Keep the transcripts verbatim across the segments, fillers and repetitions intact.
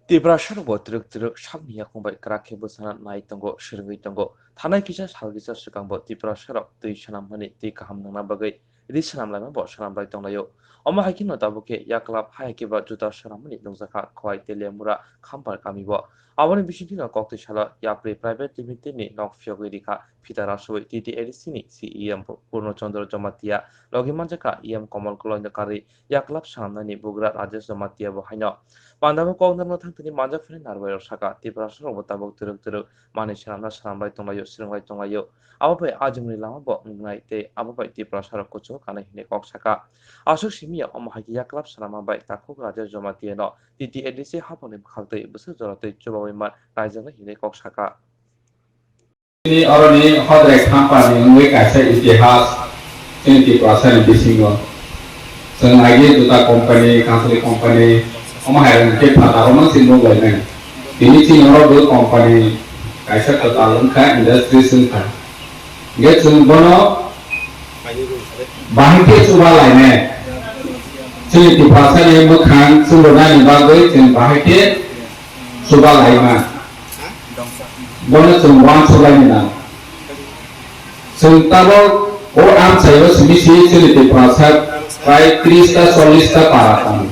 Tiprasarokbo twrwk twrwk sakni yakung bai kwrak khe bwsana nai tongo, swrwngwi tongo. Thanai kisa sal kisa swkangbo Tiprasarok twi swnamnani twi kaham nangna bagwi ri swnam laimabo swnam lai tonglaio. Omo hai kheno tabuk khe yaklap hai khe ba juta swnamnani nukjakha Khowai Teliamura Khampar kamio. Aboni bisingtwi no koktwi salo Yapri Private Limited ni nok phiyogwi rikha phita rasoi T T A D C ni C E M Purno Chandra Jamatia logi manjakha E M Kamal Koloi ni karwi yaklap swnamnani bugra Rajesh Jamatia bo haino. Pandabo kok narwkna thangtini manjak phini narwai rok saka Tiprasarokbo tabuk twrwk twrwk manwi swnamna swnamlai tonglaio, swrwnglai tonglaio. Abo bai ajimni lama bo wngnai tei abo bai Tiprasarok kuchugo kanai hinwi kok saka. Aswk simi ya omo hai khe yaklap swnamma bai takhuk Rajesh Jamatia no T T A D C haphangni bwkhaktwi bwswk joratwi chubawi man raijaknai hinwi kok saka. Chini oroni hodrai khampani wngwi kaisa itihas chini Tiprasani bisingo. Chwng aigwi juta company, kansari company, omo hai rok khe phatarokno se nuk lainai. Tini chini oro bo company kaisa kwtal wngkha, industries wngkha. Hingkhe chwng bono bahai khe chuba lainai. Chini Tiprasani mwkhang chumrwnani bagwi chwng bahai khe chuba laima. Bono chwng uansuk laina nang. Chwng tabok o amchaio simi si chini Tiprasa prai tris ta chollish ta para tongo.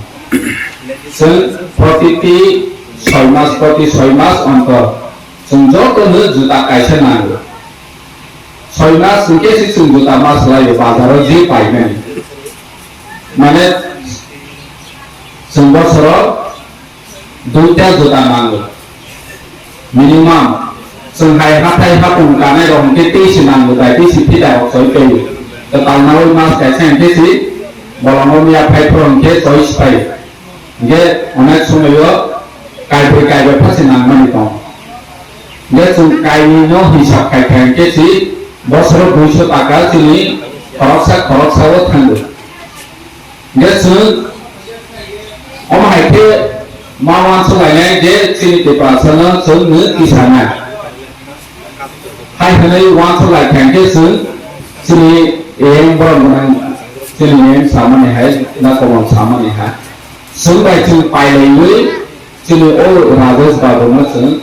Chwng protiti soi mas, proti soi mas ontor chwng jotono juta kaisa nango. Soi mas hwnkhe se chwng juta ma swlaio bazaro je paimani. Mane chwng bosoro duita juta nango. Minimum chwng hai hathai hapung kanai rok hwnkhe tei se nango bai tei se phita rok soi paio. Kwtal naui mas kaisa hwnkhe se bolongo miya phai phuru hwnkhe soi se paio. Hingkhe onek somoio kaibrwi kaiba phasi nangmani tong. Hingkhe chwng kainwino hisab khai kha hingkhe si bosoro duiso taka chini khoroksa khoroksao thango. Hingkhe chwng omo hai khe ma uansuk lainai je chini Tiprasano chwng nw kisa na. Hai hwnwi uansuk lai kha hingkhe chwng chini A M borok gwnang chini A M samani hai na komon samani hai. Chwng bai chwng pailaiwi chini o Rajesh Babu no chwng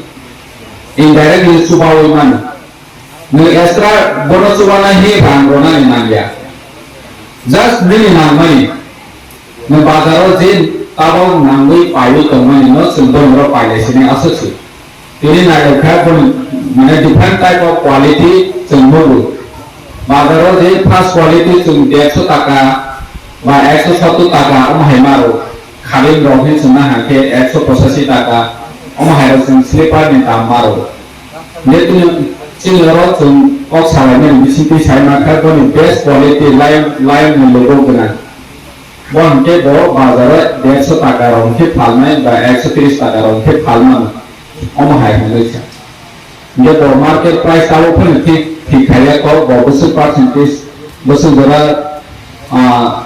indirectly chubawi mano. Nwng extra bono chubana hi rang rwnani nangya. Just nini nangmani. Nwng bazaro je tabok nangwi paiwi tongmani no chwng bono pailai sini aswk se. Tini nailai kha boni, mane, different type of quality chwng nugo. Bazaro je first quality chwng dersho taka ba ekso sottor taka omo hai maro. Khadim rok hin chwngna hangkhe ekso pochashi taka omo hai rok chwng sleeper ni dam maro. Je tini chini oro chwng kok salaimani bisingtwi sai mankha boni best quality lion, lion ni logo gwnang. Bo hwnkhe bo bazaro dersho taka rok hwnkhe phalnai ba ekso tris taka rok hwnkhe phalmano. Omo hai hwnwi sa. Hwnkhe bo market price tabuk phano thik, thik khaiya kok bo bwswk percentage, bwswk jora, ah,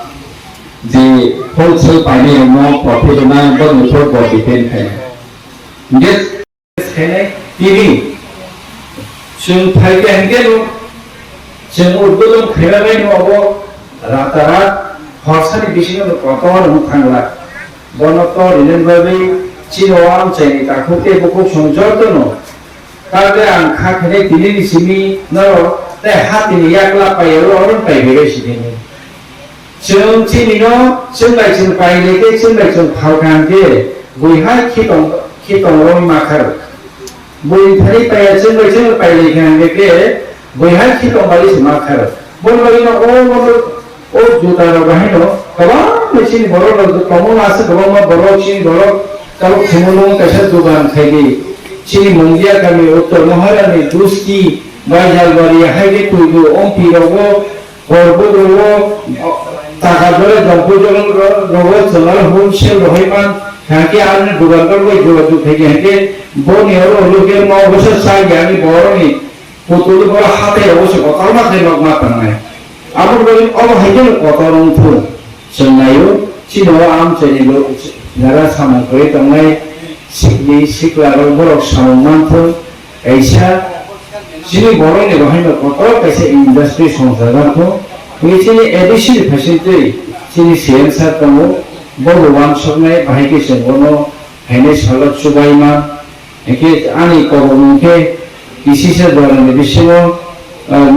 je wholesale painai rokno profit rwnai boni upor bo depend khainai. Hwnkhe khainai tini chwng phaikha hwnkhe no chwng udbodon khaina bai no obo rata rat horsani bisingo no kotor wng thangla. Bono to rinen bagwi chini o amchaini takhuk tei bukhuk song jotono. Tabukhe ang kha khainai tini ni simi norok tei ha tini yakla pai oro oro pai bai sini. Chwng chini no chwng bai chwng pai le khe chwng bai chwng phal kha hwnkhe bui hai khitong khitong rwi ma kha rw. Bui thani pai ya chwng bai chwng pai le kha hwnkhe bui hai khitong bai se ma kha rw. Bon bai no o o o juta rok bai no kwbang chini borok rok tongma aswk kwbangma borok chini borok tabuk thumulung kaisa dugan khai di. Chini Mungia kami Uttor Maharani Duski bai Jalbari hai khe tuidu ompi rogo Borok rogo taka dole dongpui dole rogo chwng aro wholesale rohoi man, hwnkhe ani dugan rok bai jogajog khaikhe hwnkhe boni oro local ma obosa chaya ani borokni putuli borok hathai obosa kotorma khe nokma tangnai. Abo bai obo hai khe kotor wngthung chwng naio, chini o amchaini jaga samung kwrwi tongnai sikni sikla rok borok samung manthung. Kaisa chini borokni bahaino kotor kaisa industry songchajak kho. Tini chini A D C ni phaisingtwi chini C M sir tongo, bo bo uansuknai bahai khe chwng bono Hainai salo chubaima, hingke ani kobokmung khe kisisa jorani bisingo, ah,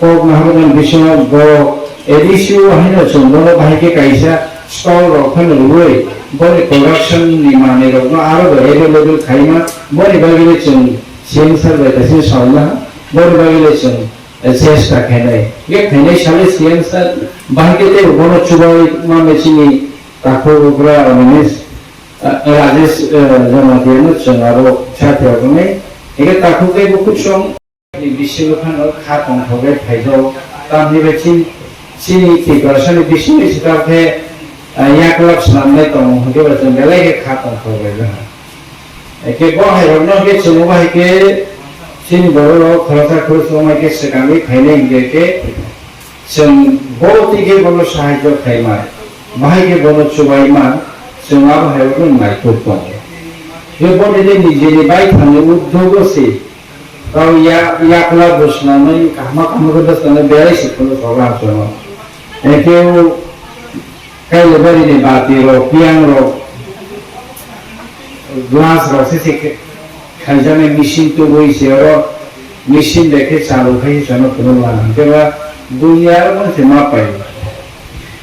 kok naharmani bisingo bo A D C O haino chwng bono bahai khe kaisa stall rok phano rwui boni production ni manwi rokno aro bo available khaima, boni bagwi chwng C M sir bai kaisa salna, boni bagwi chwng, eh, chesta khainai. Hingke khainai salo C M sir bahai khe tei bono chubaima chini takhuk okra, ah, Rajesh, eh, Jamatia no chwng aro sakhe rokni. Hingke takhuk tei bukhuk song ni bisingo phano kha tongthok bai phaijao. Tamni bai chin-, chini Tiprasani bisingo sita khe, eh, yak lak swnamnai tongo, hingke ba chwng belai khe kha tongthok bai jaha. Hingke bo hai rokno hingke chwng bo hai khe chini borok rok khoroksa khoroksa wng hai khe swkangwi phainai hingke khe, chwng bo twi khe bono sahajyo khaima, bahai khe bono chubaima, chwng abo hai rokno naituk tongo. Je bo nini nijeni bai thangni uddogo se, tao ya-, yakla bwswnamwi kahma kahma khe bwskango belai se phano soga achomno. Hingke o Kailaibari ni bati rok, piyang rok, glass rok se se khe khaijaknai machine tubui se oro machine bai khe chalu khai se chano phunuk lana. Hingke ba dunia aro se ma pai.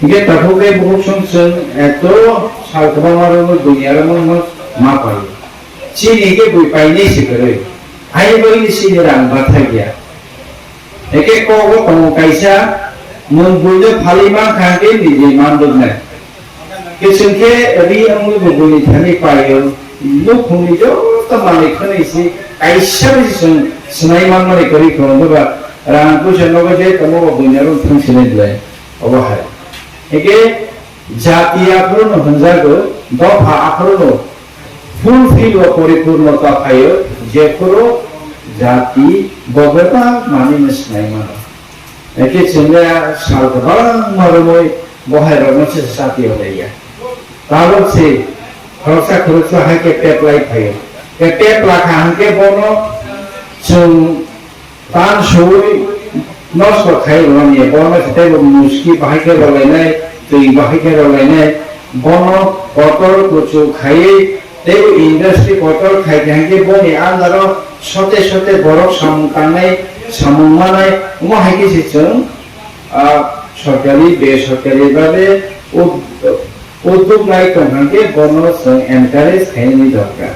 Hingke takhuk khe bukhuk song chwng eto sal kwbangma rok dunia aro ma pai. Chini hingke bui painai se kwrwi. Hai bai ni chini rang bathai ya. Eke kogo tongo kaisa, nwng buino phalwi mankha hwnkhe niji manduknai. Kiching khe ri wngwi bo buini thani paio, nukhungni joto manwi khwnwi si kaisa bai se chwng swnai manmani kwrwi kho, wngkhe ba rang puisa nogo je tongmo bo buini aro thang sinai belai. Obo hai. Eke Jati aphuru no hwnjago, dopha aphuru no fulfill o poripurno ta phaio, jephuru jati bo bebak manwi no sinai mano. Eke chwngya sal kwbangma romwi bohai rokno se sati o leya. Tabok se khoroksa khoroksa hai khe tep lai phaio. Ke tep lakha hwnkhe bono chwng Tan suwi nosto khai rwmani, bono se teibo muski bahai khe rwlainai, twi bahai khe rwlainai, bono kotor kuchuk khaiwi teibo industry kotor khai khe hwnkhe boni under o sote sote borok samung tangnai, samung manai, omo hai khe se chwng, ah, sorkari, besorkari babe ud-, udduk nai tong hwnkhe bono chwng encourage khainani dorkar.